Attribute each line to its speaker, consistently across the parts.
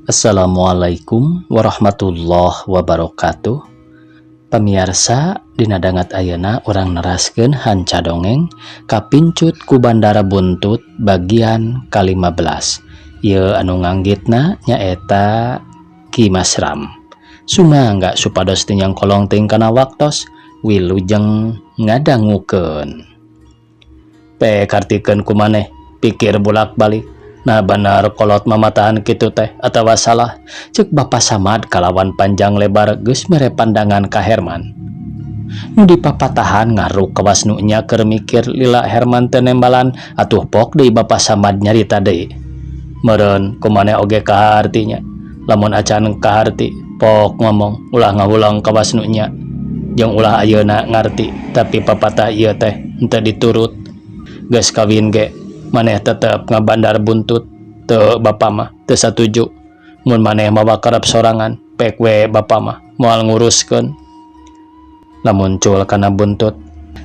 Speaker 1: Assalamualaikum warahmatullahi wabarakatuh. Pamiarsa, dina dangat ayeuna urang neraskeun hanca dongeng Kapincut ku Bandar Buntut bagian ka-15. Ieu anu nganggitna nyaeta Ki Masram. Sumangga supados teu nyangkolong teuing kana waktos, wilujeng ngadangukeun. Pek hartikeun ku maneh, pikir bulak-balik. Nah, bener kolot mamatahan kitu teh atawa salah? Cek Bapak Samad kalawan panjang lebar geus mere pandangan ka Herman. Nu dipapatahan ngaruk kawas nu nya keur mikir, lila Herman teu nembalan, atuh pok deui Bapak Samad nyarita deui. Meureun ku maneh oge kaharti nya. Lamun acan kaharti, pok ngomong ulah ngahuleng kawas nu nya. Jeung ulah ayeuna ngarti, tapi papatah ieu teh henteu diturut. Geus kawin ge maneh tetep ngabandar buntut, teu, bapa mah teu satuju. Mun maneh mawa karep sorangan, pek we, bapa mah moal nguruskeun. Lamun cul kana buntut,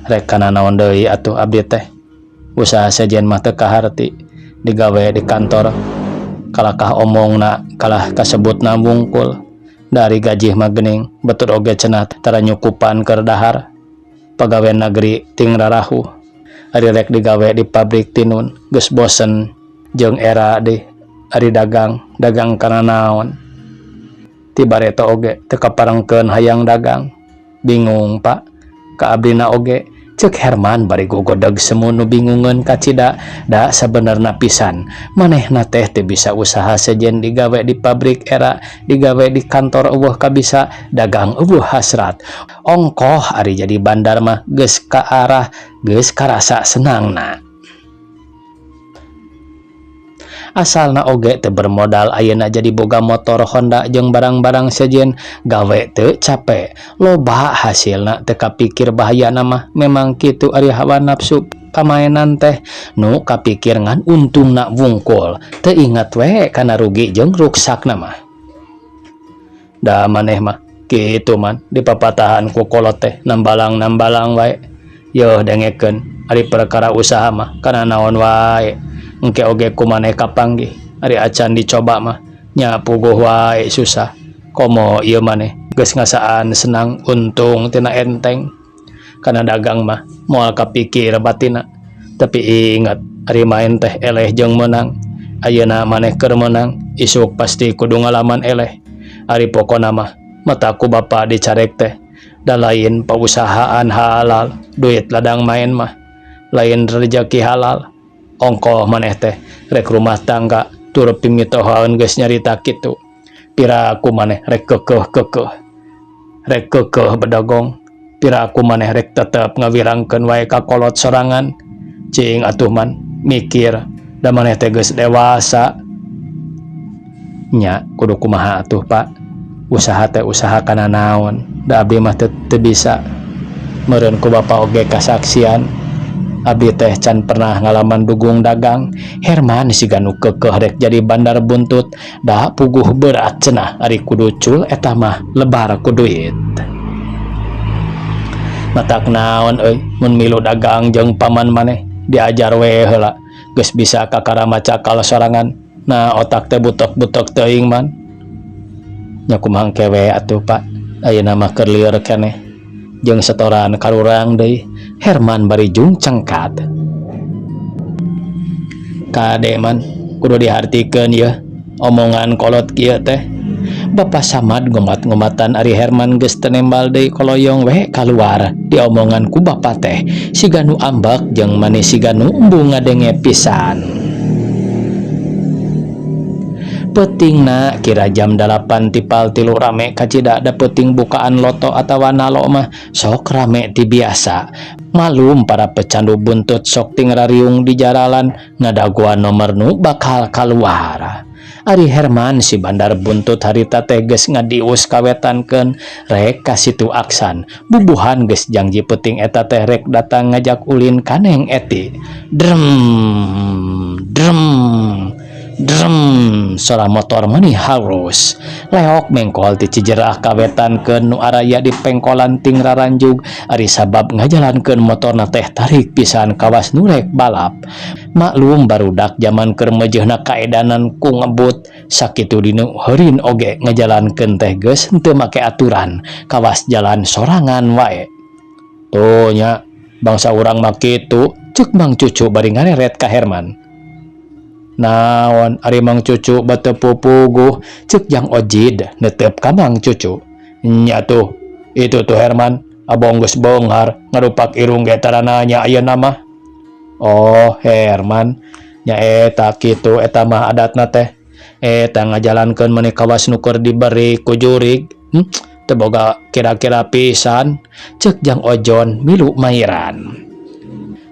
Speaker 1: rek kana naon deui atuh abdi teh? Usaha sejen mah teu kaharti, digawe di kantor kalakah omongna kalah kasebutna wungkul. Dari gaji mah geuning betul oge cenah tara nyukupan keur dahar. Pagawe negeri ting rarahuh. Ari rek digawe di pabrik tinun, geus bosen jeung era deh. Ari dagang, dagang kana naon? Ti bareto oge teu kaparengkeun hayang dagang. Bingung, Pak, ka abdina oge, cek Herman bari gogodeg semu nu bingungeun kacida. Da sabenerna pisan manehna teh teu bisa usaha sejen, digawe di pabrik era, digawe di kantor euweuh kabisa, dagang euweuh hasrat. Ongkoh ari jadi bandar mah geus ka arah, geus karasa senangna. Asalna oge teu bermodal, ayeuna jadi boga motor Honda jeung barang-barang sejen, gawe teu cape, loba hasilna, teu kapikir bahayana mah. Memang kitu ari hawa nafsu pamaenan teh, nu kapikir ngan untungna wungkul, teu ingat we kana rugi jeung ruksakna mah. Da maneh mah kitu, Man, dipapatahan ku kolot teh nambalang-nambalang wae. Yeuh, dengekeun, ari perkara usaha mah kana naon wae engke oge ku maneh kapanggih. Ari acan dicoba mah nya puguh wae susah. Komo ieu maneh geus ngasaan senang untung tina enteng, kana dagang mah moal kapikir batina. Tapi ingat, ari maen teh eleh jeung meunang. Ayeuna maneh keur meunang, isuk pasti kudu ngalaman eleh. Ari pokona mah mata ku bapa dicarek teh da lain pausahaan halal, duit ladang maen mah lain rejeki halal. Ongkoh maneh teh rek rumah tangga tur pimitohaeun geus nyarita kitu, piraku maneh rek kekeuh-kekeuh, rek kekeuh bedogong? Piraku maneh rek tetep ngawirangkeun wae ka kolot sorangan? Cing atuh, Man, mikir, da maneh teh geus dewasa nya. Kudu kumaha atuh, Pak? Usaha teh usaha kana naon? Da abdi mah teu bisa. Meureun ku bapa oge kasaksian, abdi teh can pernah ngalaman dugung dagang. Herman siga nu kekeuh rek jadi bandar buntut, da puguh berat cenah ari kudu cul eta mah lebar ku duit. Matak naon euy mun milu dagang jeung paman maneh, diajar we heula. Geus bisa kakara macakal sorangan. Nah, otak teh butek-butek teuing, Man. Nya kumaha engke we atuh, Pak, ayeuna mah keur lieur keneh jeung setoran karurang deui, Herman bari jung cengkat. Kade, Man, kudu dihartikeun yeuh omongan kolot kieu teh. Bapak Samad ngomat-ngomatan ari Herman geus teu nembal deui, koloyong we kaluar diomongan ku bapa teh siga nu ambek jeung manis, siga nu embung ngadenge pisan. Peutingna kira jam 8.45 rame kacida, da peuting bukaan loto atawa nalo mah sok rame ti biasa. Malum para pecandu buntut sok ting rariung di jaralan ngadagoan nomor nu bakal kaluar. Ari Herman si bandar buntut harita teh geus ngadius kawetankeun rek ka Situ Aksan. Bubuhan geus janji peuting eta teh rek datang ngajak ulin ka Neng Eti. Drem drem. Drem, sora motor meuni halus. Leok mengkol ti Cijerah kawetankeun nu araya di pengkolan ting raranjug ari sabab ngajalankeun motorna teh tarik pisan kawas nu rek balap. Maklum barudak jaman keur meujeuhna kaedanan ku ngebut, sakitu dinu heurin oge ngajalankeun teh geus henteu make aturan, kawas jalan sorangan wae. Tuh nya, bangsa urang mah kitu, ceuk Mang Cucu bari ngareret ka Herman. Naon ari Mang Cucu batu pupuguh, ceuk Jang Ojid netep ka Mang Cucu. Nya tuh, itu tuh Herman, abong geus beunghar ngarupak irung ge tara nanya ayeuna mah. Oh Herman, nya eta kitu eta mah adatna teh. Eta ngajalankeun meuni kawas nu keur diberi ku jurig. Teu boga kira-kira pisan, ceuk Jang Ojon milu mairan.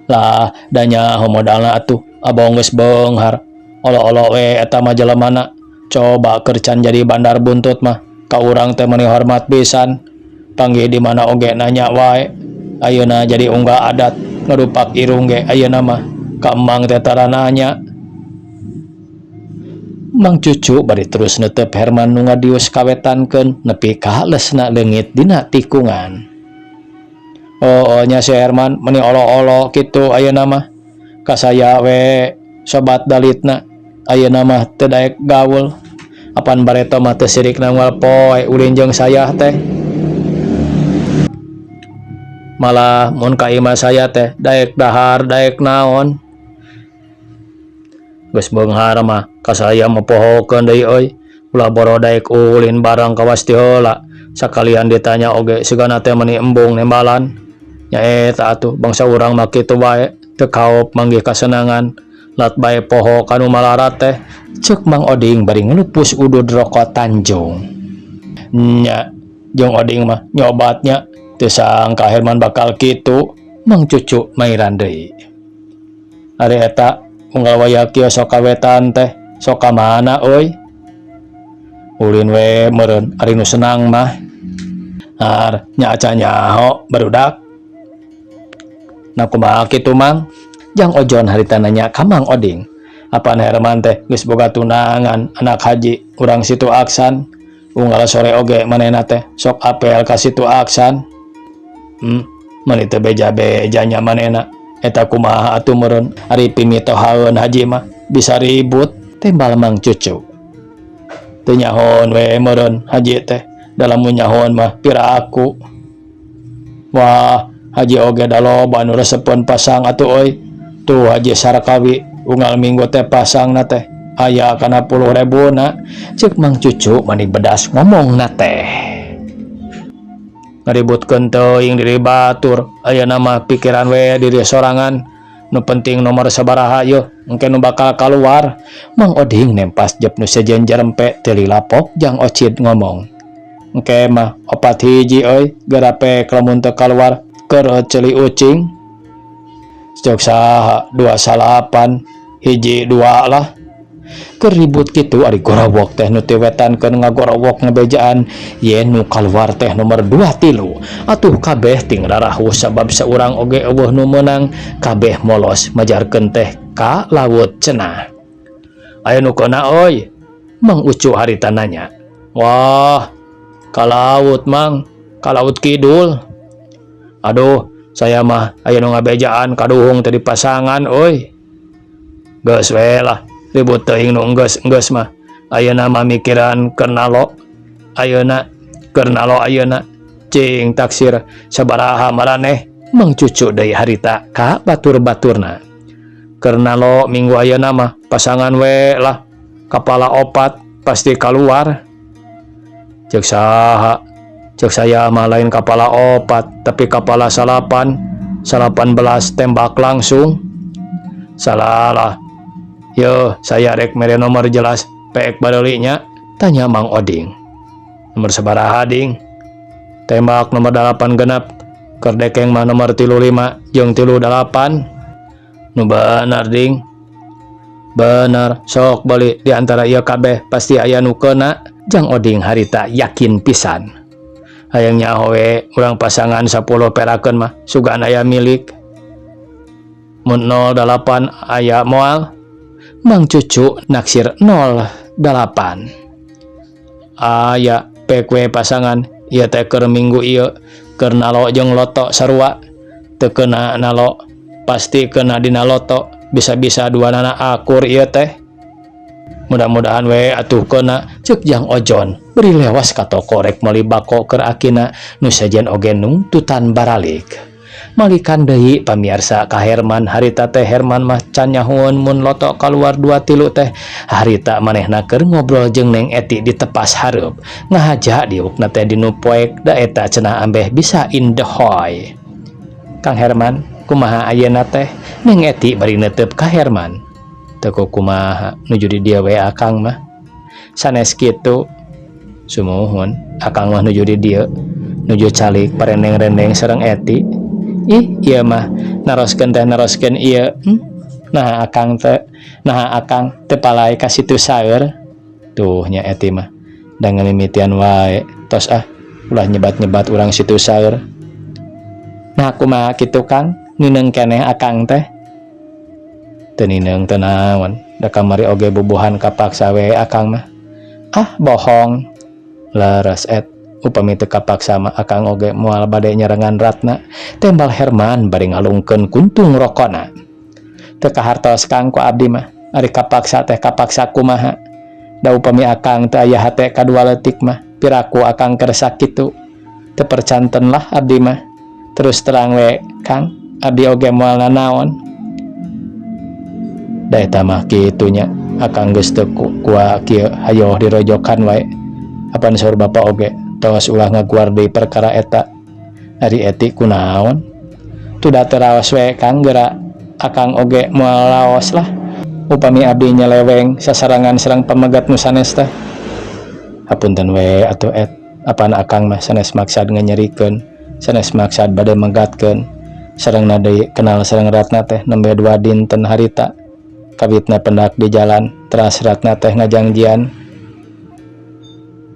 Speaker 1: Lah, da nyaho modalna atuh, abong geus beunghar. Olo-olo we eta mah jelemana. Coba keur can jadi bandar buntut mah, ka urang teh meuni hormat pisan. Panggih di mana oge nanya wae. Ayeuna jadi unggal adat, ngarupak irung ge ayeuna mah. Ka emang teh tara nanya. Mang Cucu bari terus netep Herman nu ngadius kawetankeun nepi ka lesna leungit dina tikungan. Oh, oh nya si Herman meuni olo-olo kitu ayeuna mah. Ka saya we sobat dalitna ayeuna mah teu daek gaul. Apan bareto mah teu sirikna unggal poe ulin jeung saya teh. Malah mun ka imah saya teh daek dahar daek naon. Geus beunghar mah ka saya mah pohokeun deui euy. Ulah boro daek ulin barang kawas ti heula. Sakalian ditanya oge sigana teh meuni embung nembalan. Nya eta atuh bangsa urang mah kitu wae teu kaop manggih kasenangan. Lat bae poho kanu malarat teh, ceuk Mang Oding bari ngelupus udud rokok Tanjung. Nya jeung Oding mah nyobatnya teu sangka Herman bakal kitu, Mang Cucu mairan deui. Ari eta unggal waya kieu sok kawetan teh, sok ka mana euy? Ulin we meureun ari nu senang mah. Ar nya acan nyaho barudak. Nah kumaha kitu Mang? Jang Ojon harita nanya ka Mang Oding. Apan Herman teh geus boga tunangan anak haji urang Situ Aksan. Unggal sore oge manehna teh sok apel ka Situ Aksan. Meuni teu beja-beja nya manehna. Eta kumaha atuh meureun ari pimitohaeun haji mah bisa ribut, tembal Mang Cucu. Teu nyahoon we meureun haji teh, da lamun nyahoon mah piraku. Wah, haji oge da loba nu resepeun pasang atuh euy. Tuh Haji Sarkawi unggal minggu teh pasangna teh aya kana puluh rebuna, ceuk Mang Cucu mani bedas ngomongna teh. Ngaributkeun teuing diri batur, ayeuna mah pikiran we diri sorangan. Nu penting nomor sabaraha yeuh engke nu bakal kaluar. Mang Oding nempas jep nu sejen jerempe teu lilapok Jang Ocid ngomong. Engke mah opat hiji euy gerape lamun teu kaluar keur ceuli ucing. Ceuk saha 29 hiji dua lah. Keur ribut kitu ari gorowok teh nu ti wetankeun ngagorowok ngebejaan yen nu kaluar teh nomor 2 3. Atuh kabeh ting rarahu sabab saurang oge euweuh nu meunang, kabeh molos majarkeun teh ka laut cenah. Aya nu keuna euy? Mang Ucu harita nanya. Wah, ka laut Mang, ka laut kidul. Aduh, saya mah aya nu ngabejaan kaduhung teh di pasangan euy. Geus we lah, ribut teuing nu enggeus-enggeus mah. Ayeuna mah mikiran keur nalo. Ayeuna keur nalo ayeuna. Cing taksir sabaraha maraneh? Mang Cucu deui harita ka batur-baturna. Keur nalo minggu ayeuna mah pasangan we lah. Kapala opat pasti kaluar. Ceuk saha? Ceuk saya mah lain kapala opat, tapi kapala salapan. 18 tembak langsung. Salah lah. Yo, saya rek mere nomor jelas pek bareuli nya, tanya Mang Oding. Nomor sabaraha ding? Tembak nomor 8 6. Keur dekeng mah nomor 35 jeung 38. Nu bener ding. Bener, sok beli di antara ieu kabeh pasti aya nu keuna. Jang Oding harita yakin pisan. Hayang nyaho we urang pasangan 10 perakeun mah sugan aya milik. Mun 08 aya moal. Mang Cucu naksir 08. Aya pek we pasangan ieu teh keur minggu ieu keur nalo jeung loto sarua teu keuna nalo pasti keuna dina loto bisa-bisa duanana akur ieu teh. Mudah-mudahan we atuh keuna, ceuk Jang Ojon bari lewas ka toko rek meuli bako keur akina nu sejen oge nungtutan baralik. Malikan deui pamiarsa ka Herman. Harita teh Herman mah can nyahoeun mun loto kaluar dua tilu teh. Harita manehna keur ngobrol jeung Neng Eti di tepas hareup ngahaja diukna teh dinu poek da eta cenah ambeh bisa indehoy. Kang Herman, kumaha ayeuna teh? Neng Eti bari neuteup ka Herman. Teu kumaha, nuju di dieu we akang mah. Sanes kitu. Sumuhun, akang mah nuju di dieu nuju calik parendeng-rendeng sareng Eti. Ih, ieu mah naroskeun teh naroskeun ieu. Nah, akang teh, nah akang teu palai ka situ saeur. Tuh nya Eti mah da ngamimitian wae. Tos ah, ulah nyebat-nyebat urang situ saeur. Nah, kumaha kitu, Kang? Nineung keneh akang teh? Teu nineung teu naon, da kamari oge bubuhan kapaksa we akang mah. Ah, bohong. Leres, Et. Upami teu kapaksa mah akang oge moal bade nyarengan Ratna, tembal Herman bari ngalungkeun kuntung rokona. Teu kahartos, Kang, ku abdi mah. Ari kapaksa teh kapaksa kumaha? Da upami akang teu aya hate kadua leutik mah piraku akang keur sakitu? Teu percanten lah abdi mah. Terus terang we, Kang, abdi oge moal nanaon. Da eta mah kitu nya, akang geus teu kuat kieu hayoh dirojokan wae. Apan saur bapa oge tos ulah ngaguar deui perkara eta. Ari Eti kunaon? Tuh teu raos we, Kang, geura akang oge moal laos lah upami abdi nyeleweng sasarangan sareng pamegat nu sanes teh. Hapunten we atuh, Et. Apan akang mah sanes maksad nganyerikeun, sanes maksad bade megatkeun. Sareng deui kenal sareng Ratna teh nembe 2 dinten harita. Kawitna pendak di jalan teras Ratna teh ngajangjian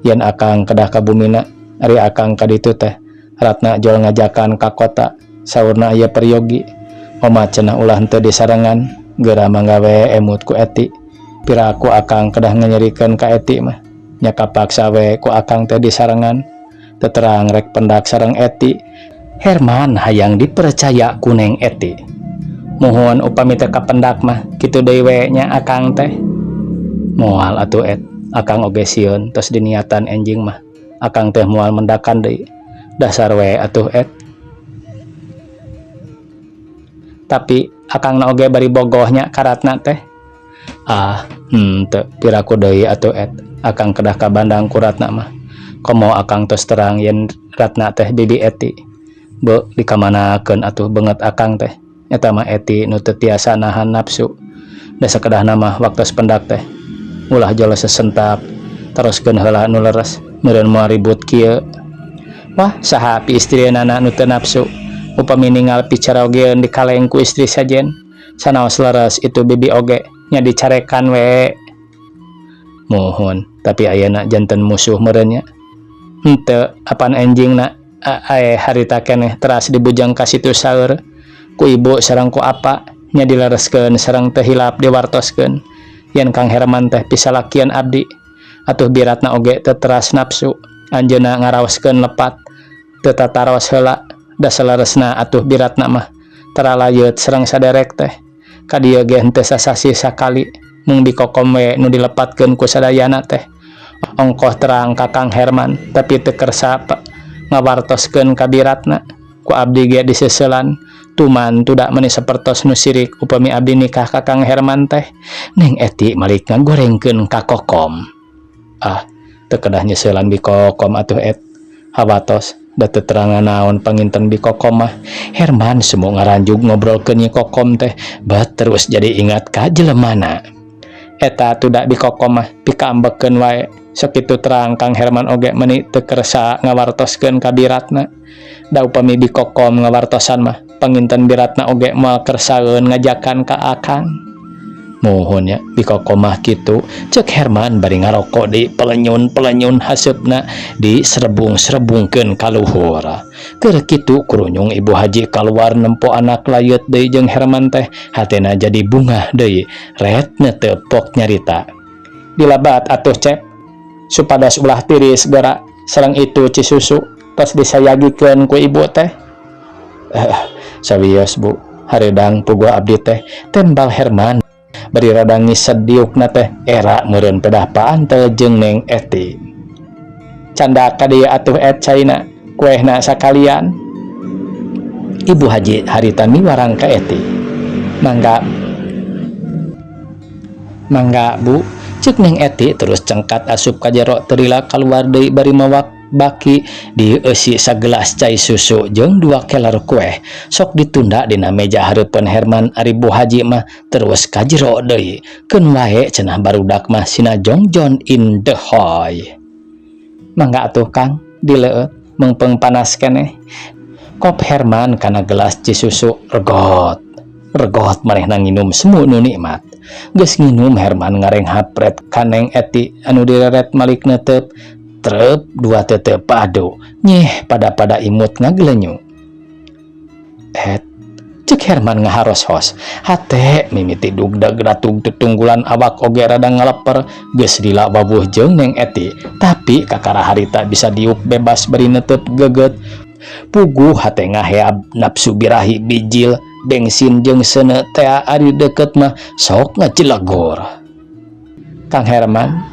Speaker 1: yen akang kedah ka bumina. Ari akang ka ditu teh Ratna jol ngajakan ka kota, saurna aya peryogi. Omat cenah ulah henteu disarengan. Geura mangga we emut ku Eti. Piraku akang kedah nganyerikeun ka Eti mah? Nya kapaksa we ku akang teh disarengan, teterang rek pendak sareng Eti. Herman hayang dipercaya ku Neng Eti. Muhun, upami teu kapendak mah kitu deui we nya akang teh. Moal atuh, Et. Akang oge sieun. Tos diniatan enjing mah akang teh moal mendakan deui. Dasar we atuh, Et. Tapi akang na oge bari bogohnya ka Ratna teh? Ah, henteu. Piraku deui atuh, Et, akang kedah kabandang ku Ratna mah? Komo akang tos terang yen Ratna teh bibi Eti. Be, dikamanakeun atuh beungeut akang teh? Eta mah Eti nu teu tiasa nahan nafsu. Da sakedahna mah waktos pendak teh ulah jol sesentap, teroskeun heula nu leres, meureun moal ribut kieu. Wah, saha piistrieunana nu teu nafsu upami ningal picarogeun dikaleng ku istri sajen? Sanaos leres itu bibi oge nya dicarekan we. Muhun, tapi ayeuna janten musuh meureun nya? Henteu, apan enjingna ae harita keneh teras dibujang ka situ saeur ku ibu sareng ku apa nya dilereskeun sareng teu hilap diwartoskeun yen Kang Herman teh pisalakian abdi. Atuh biratna oge teu teras nafsu. Anjeunna ngaraoskeun lepat teu tataros heula. Da saleresna atuh biratna mah taralayet sareng saderek teh. Ka dieu ge henteu sasasih sakali, mung dikokom we nu dilepatkeun ku sadayana teh. Ongkoh terang ka Kang Herman tapi teu kersa ngawartoskeun ka biratna. Ku abdi ge diseuselan tuman tudak meni sapertos nu sirik upami abdi nikah ka Kang Herman teh. Neng Eti malik ngagorengkeun ka Kokom. Ah, teu kedah nyeuselan Bi Kokom atuh, Et. Hawatos da teu terang naon panginten Bi Kokom mah. Herman semu ngaranjug ngobrolkeun Nyi Kokom teh bat terus jadi ingat ka jelemana eta. Tudak Bi Kokom mah pikaambekeun wae. Sakitu terang Kang Herman oge meni teu kersa ngawartoskeun ka biratna. Da upami Bi Kokom ngawartosan mah panginten biratna oge moal kersaeun ngajakan ka akang. Muhun nya bikokomah kitu cek Herman bari ngaroko di pelenyun-pelenyun haseupna diserebung-serebungkeun ka luhur. Keur kitu kurunyung Ibu Haji kaluar nempo anak layeut deui jeung Herman teh hatena jadi bungah deui ret netepok nyarita. Dilabat atuh Cep supados ulah tiris gera sareng itu cisusu tos disayagikeun ku ibu teh. Sawios Bu, hareudang puguh abdi teh, tembal Herman bari rada ngised diukna teh era meureun pedah paantel jeung Neng Eti. Candak ka dieu atuh et caina kuehna sakalian. Ibu Haji harita miwarang ka Eti. Mangga mangga Bu, cek Neng Eti terus cengkat asup ka jero teu lila kaluar deui bari mawa baki dieusi sagelas cai susu jeung dua keler kueh sok ditunda dina meja hareupeun Herman. Ari Bu Haji mah terus ka jero deui, keun wae cenah barudak mah sina jongjon in the hoy. Mangga atuh Kang, dileueut meungpeung panas keneh. Kop Herman kana gelas cisusu, regot regot manehna nginum semu nu nikmat. Geus nginum, Herman ngarenghap ret ka Neng Eti anu direret malik neuteup trep dua tetep padu nyeh pada-pada imut ngagelenyu. Et, cek Herman ngaharos-hos, hate mimiti dugdag ratug tutunggulan, awak oge rada ngaleper. Geus lila wawuh jeung Neng Eti, tapi kakara harita bisa diuk bebas bari neuteup geget, puguh hate ngaheab nafsu birahi bijil bensin jeung seuneu tea ari deket mah sok ngacilegor. Kang Herman,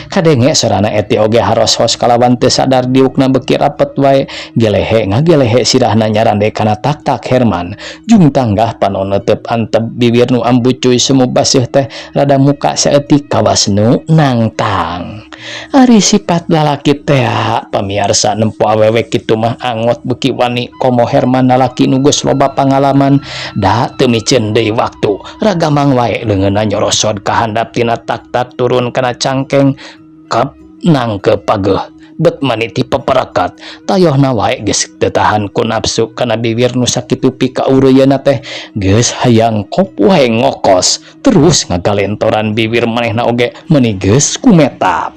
Speaker 1: Kadenge sorana Eti oge haros-hos kalawan teu sadar diukna beuki rapet wae, gelehe ngagelehe sirahna nyarande kana tak-tak Herman. Jung tanggah panon neuteup antep bibir nu ambucuy semu baseuh teh rada muka saeutik kawas nu nangtang. Ari sifat lalaki tea, pamiarsa, nempo awewe kitu mah angot beuki wani, komo Herman lalaki nu geus loba pangalaman. Da teu miceun deui waktu, ragamang wae leungeunna nyorosod ka handap tina tak-tak turun kana cangkeng kap nangkep pageuh bet maniti peperakat tayohna wae. Geus teu tahan ku nafsu kana bibir nu sakitu pikaureuyana teh, geus hayang kop wae ngokos terus ngagalentoran bibir manehna oge meuni geus kumetap.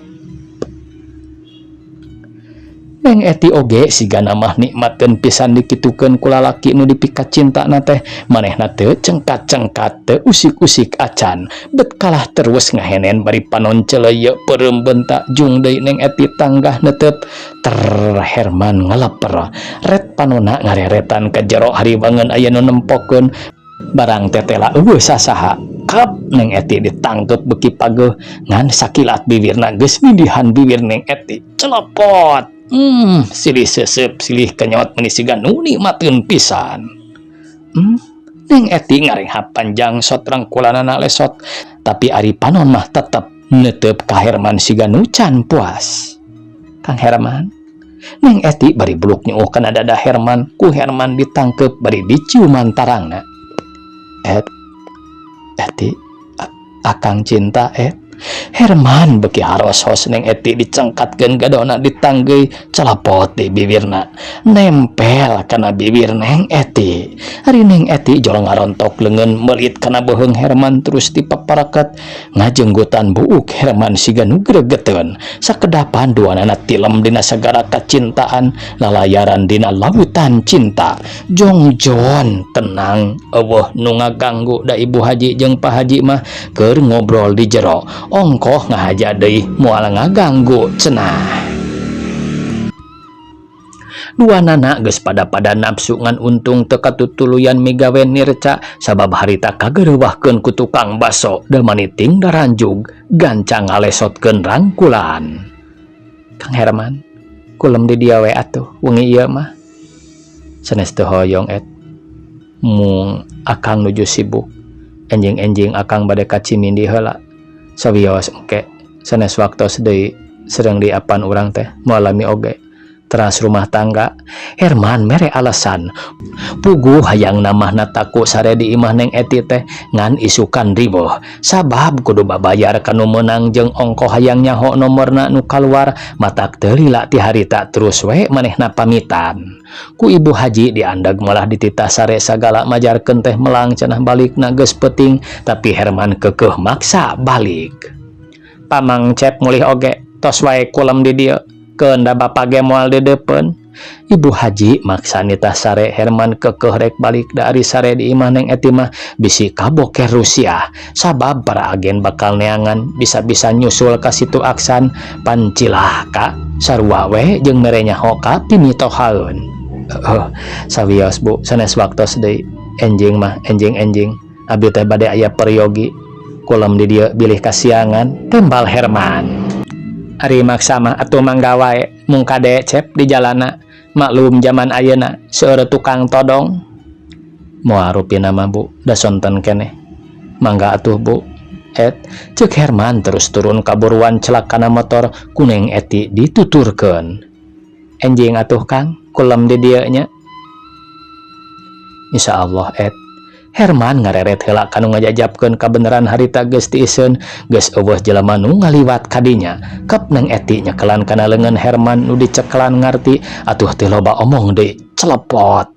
Speaker 1: Neng Eti oge sigana mah nikmatkeun pisan dikitukeun ku lalaki nu dipikacintana teh. Manehna teu cengkat-cengkat, teu usik-usik acan, bet kalah terus ngahenen bari panon celeuyeuh peureum bentak. Jung deui Neng Eti tanggah neuteup ter Herman ngaleper ret panona ngareretan ka jero hariwangeun aya nu nempokeun barang tetela euweuh sasaha. Kap Neng Eti ditangkep beuki pageuh ngan sakilat bibirna geus nindihan bibir Neng Eti, celopot. Silih seuseup silih kenyot meuni siga nu nikmateun pisan. Neng Eti ngarenghap panjang sot rangkulanana lesot, tapi ari panon mah tetep neuteup ka Herman siga nu can puas. Kang Herman, Neng Eti bari buluk nyuuh kana dada Herman, ku Herman ditangkep bari diciuman tarangna. Et, Eti, akang cinta et. Herman beuki haros-hos. Neng Eti dicengkatkeun gadona, ditanggeuy, celapot di bibirna nempel kana bibir Neng Eti. Ari Neng Eti jol ngarontok leungeun meulit kana beuheung Herman terus dipaparaket ngajenggutan buuk Herman siga nu gregeteun. Sakedapan duanana tilem dina sagara kacintaan, lalayaran dina lautan cinta. Jongjon tenang, euweuh nu ngaganggu, da Ibu Haji jeung Pak Haji mah keur ngobrol di jero, ongkoh ngahaja deui moal ngaganggu cenah. Duanana geus pada-pada nafsu ngan untung teu katutuluyan migawe nirca sabab harita kagerewahkeun ku tukang baso da maniting daranjug gancang ngalesotkeun rangkulan. Kang Herman, kulem di dieu we atuh wengi ieu mah. Sanes teu hoyong et, mung akang nuju sibuk, enjing-enjing akang bade ka Cimindi heula. Sawios engke sanes waktos deui sareng di apan urang teh moal lami oge. Teras rumah tangga Herman mere alasan puguh hayang namahna taku sare di imah Neng Eti teh ngan isukan riweuh sabab kudu babayar kanu meunang jeung ongkoh hayang nyaho nomorna nu kaluar matak teu lila ti harita terus we manehna pamitan. Ku Ibu Haji diandag malah dititah sare sagala majarkeun teh melang cenah balikna geus peuting tapi Herman keukeuh maksa balik. Pamang Cep mulih oge tos wae kulem di dieu keun da bapa ge moal deudeupeun. Ibu Haji maksa nitah sare Herman keukeuh rek balik da ari sare di imah Neng Eti mah bisi kaboker rusiah sabab para agen bakal neangan bisa-bisa nyusul ka situ aksan pan cilaka sarua we jeung mere nyaho ka pimitohaeun. Heuh sawios Bu sanes waktos deui enjing mah enjing-enjing abdi teh bade aya peryogi kulem di dieu bilih kasiangan tembal Herman. Ari maksa mah atuh mangga wae mung kade Cep di jalana maklum zaman ayeuna seueur tukang todong. Moal rupina mah Bu da sonten keneh. Mangga atuh Bu. Et ceuk Herman terus turun kaburuan celak kana motor ku Neng Eti dituturkeun. Enjing atuh Kang kulem di dieu nya. Insyaallah et. Herman ngareret heula kanu ngajajabkeun kabeneran harita geus tiiseun geus eueuh jelema nu ngaliwat kadinya. Kep Neng Eti nyekelan kana leungeun Herman nu dicekelan ngarti atuh teu loba omong deui celepot.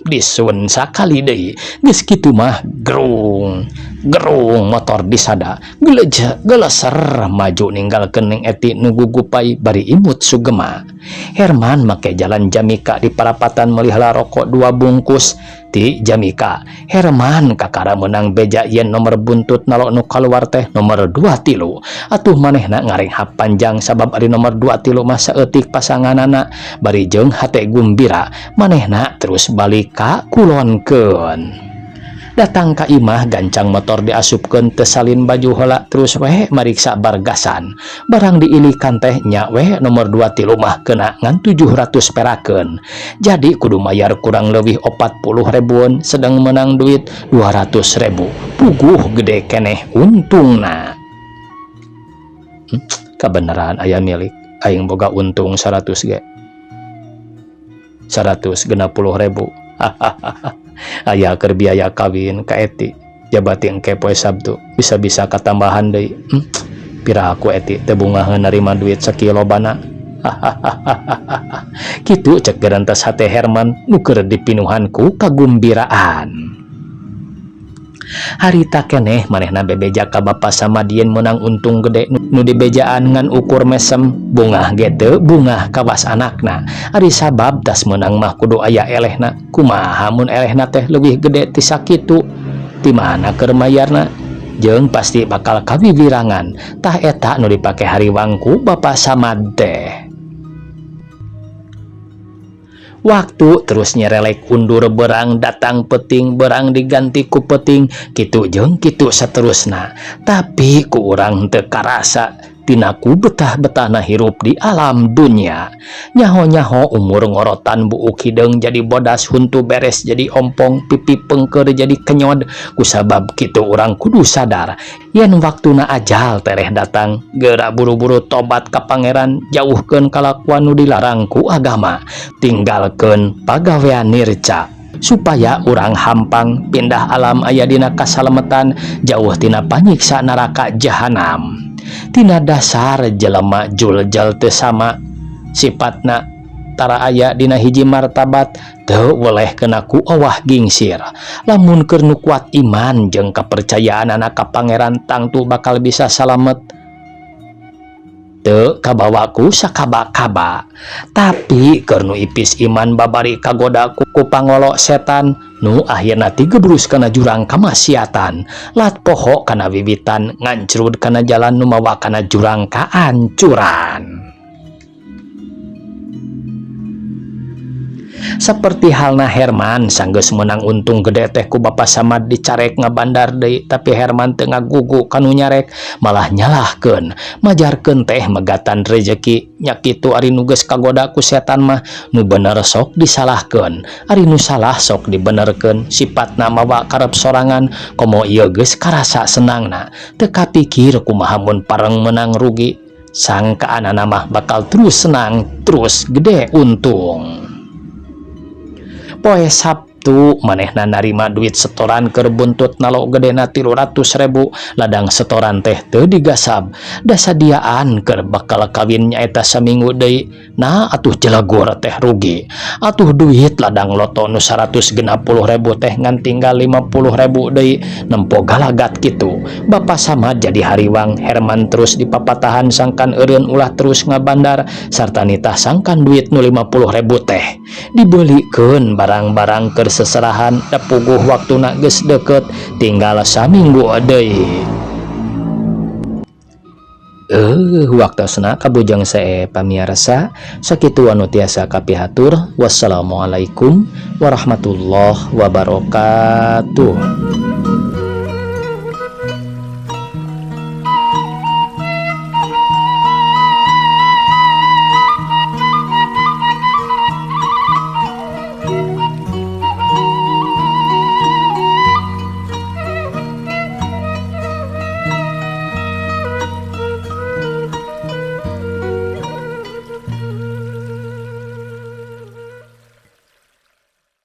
Speaker 1: Disun sakali deui geus kitu mah gerung gerung motor disada geleje geleser maju ninggalkeun Neng Eti nu gugupai bari imut sugema. Herman make jalan Jamika di parapatan meuli heula rokok 2 bungkus ti Jamika. Herman kakara meunang beja yen nomor buntut nalo nu kaluar teh nomor 2 tilu. Atuh manehna ngarenghap panjang sabab ari nomor 2 tilu mah saeutik pasanganana bari jeung hate gumbira manehna terus balik ka kulonkeun. Datang ka imah gancang motor diasupkeun teu salin baju heula terus we mariksa bargasan. Barang diilikan teh nya we nomor 2 tilu mah kena ngan 700 perakeun. Jadi kudu mayar kurang leuwih 40 ribuan sedang menang duit 200 ribu. Puguh gede keneh untungna. Kabeneran aya milik aing boga untung 100 ge. 160 ribu. Hahaha. Aya keur biaya kawin ka Eti jabati engke poe Sabtu bisa-bisa katambahan deui. Pira aku Eti teu bungaheun narima duit sakilo bana. Hahaha. Kitu cek gerantas hate Herman nu keur dipinuhan ku kagumbiraan. Harita keneh manehna bebeja ka bapa Samadien meunang untung gede nu dibejaan ngan ukur mesem bungah ge teu bungah kawas anakna. Ari sabab tas meunang mah kudu aya elehna. Kumaha mun elehna teh leuwih gede ti sakitu? Ti mana keur mayarna? Jeung pasti bakal kawiwirangan. Tah eta nu dipake hariwang ku Bapa Samad teh. Waktu terus nyerelek undur berang datang peting berang diganti ku peting kitu jeung kitu saterusna. Tapi ku urang teu karasa tina ku betah-betahna hirup di alam dunya. Nyaho-nyaho umur ngorotan buuk hideung jadi bodas huntu beres jadi ompong pipi pengker jadi kenyod. Kusabab kitu urang kudu sadar yen waktuna ajal tereh datang geura buru-buru tobat ka pangeran jauhkeun kalakuan nu dilarang ku agama tinggalkeun pagawean nirca supaya urang hampang pindah alam aya dina kasalametan jauh tina panyiksa neraka jahanam. Tina dasar jelema juljal teu sama sifatna tara aya dina hiji martabat teu weleh kena ku owah gingsir. Lamun keur nu kuat iman jeung kapercayaan anak ka pangeran tangtu bakal bisa salamet teu kabawa ku sakaba-kaba. Tapi keur nu ipis iman babari kagoda ku pangolo setan nu akhirna tigebrus kana jurang kamaksiatan lat poho kana wiwitan ngancrud kana jalan nu mawa kana jurang kaancuran. Seperti halna Herman sanggeus meunang untung gede teh ku Bapa Samad dicarek ngabandar deui tapi Herman teu ngagugu kanu nyarek malah nyalahkeun majarkeun teh megatan rejeki nya kitu ari nu geus kagoda ku setan mah nu bener sok disalahkeun ari nu salah sok dibenerkeun sipatna mawa karep sorangan komo ieu geus karasa senangna teu kapikir kumaha mun pareng meunang rugi. Sangkaanana mah bakal terus senang, terus gede untung. Poe Sabtu manehna narima duit setoran keur buntut nalo gedena 300.000. Ladang setoran teh teu digasab, da sadiaan keur bakal kawin nyaeta saminggu deui. Nah, atuh jelegur teh rugi atuh. Duit ladang loto nu 160.000 teh ngan tinggal 50.000 deui. Nempo galagat kitu, Bapak Samad jadi hariwang. Herman terus dipapatahan sangkan eureun ulah terus ngabandar sarta nitah sangkan duit nu 50.000 teh dibelikeun barang-barang keur seserahan, da puguh waktuna geus deket, tinggal saminggu deui. Waktosna kabujang sae, pamiarsa. Sakitu anu tiasa kapihatur. Wassalamualaikum warahmatullahi wabarakatuh.